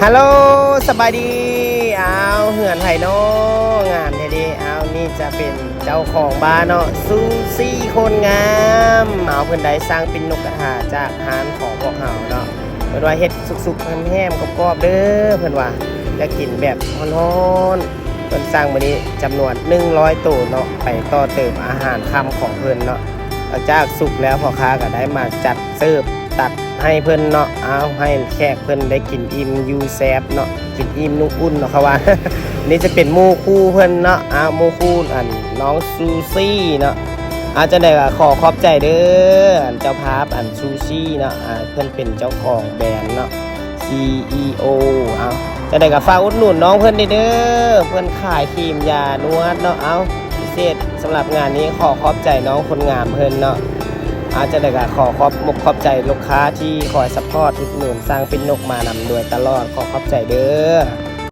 ຮັລໂຫຼ ສະບາຍດີ. ອ້າວ ເຮືອນໃຜເນາະ ງາມແທ້ເດ. ອ້າວ ນີ້ຈະເປັນເຈົ້າຂອງບ້ານເນາະ ຊູຊີຄົນງາມ. ອ້າວ ເພິ່ນໄດ້ສັ່ງປີ້ງນົກກະທາຈາກຮ້ານຂອງພວກເຮົາເນາະ. ເພິ່ນວ່າເຮັດສຸກໆ ແຮມໆ ກອບໆ ເດີ. ເພິ່ນວ່າຢາກກິນແບບຮ້ອນໆ. ເພິ່ນສັ່ງມື້ນີ້ຈຳນວນໜຶ່ງຮ້ອຍໂຕເນາະ ໄປຕໍ່ເຕີມອາຫານຄ່ຳຂອງເພິ່ນເນາະ. ຫຼັງຈາກສຸກແລ້ວ ພໍ່ຄ້າກໍໄດ້ມາຈັດເສີບ ຕັດໃຫ້ເພິ່ນເນາະ. ອ້າວ ໃຫ້ແຂກເພິ່ນໄດ້ກິນອີ່ມຢູ່ແຊບເນາະ ກິນອີ່ມນຸ່ງອຸ່ນເນາະ ເຂົາວ່າ. ນີ້ຈະເປັນໝູ່ຄູ່ເພິ່ນເນາະ. ອ້າວ ໝູ່ຄູ່ອັນນ້ອງຊູຊີເນາະ. ອ້າວ ຈັ່ງໃດກໍຂໍຂອບໃຈເດີ ອັນເຈົ້າພາບ ອັນຊູຊີເນາະ. ອ່າ ເພິ່ນເປັນເຈົ້າຂອງແບຣນເນາະ ຊີອີໂອ. ອ້າວ ຈັ່ງໃດກໍຝາກອຸດໜູນນ້ອງເພິ່ນເດີ ເພິ່ນຂາຍຄຣີມຢານວດເນາະ. ອ້າວ ພິເສດສຳລັບງານນີ້ ຂໍຂອບໃຈນ້ອງຄົນງາມເພິ່ນເນາະ. ອາ ຈັ່ງໃດກໍຂໍຂອບອົກຂອບໃຈລູກຄ້າທີ່ຄອຍຊັບພອດອຸດໜູນ ສັ່ງປີ້ງນົກມານຳໂດຍຕະຫຼອດ. ຂໍຂອບໃຈເດີ.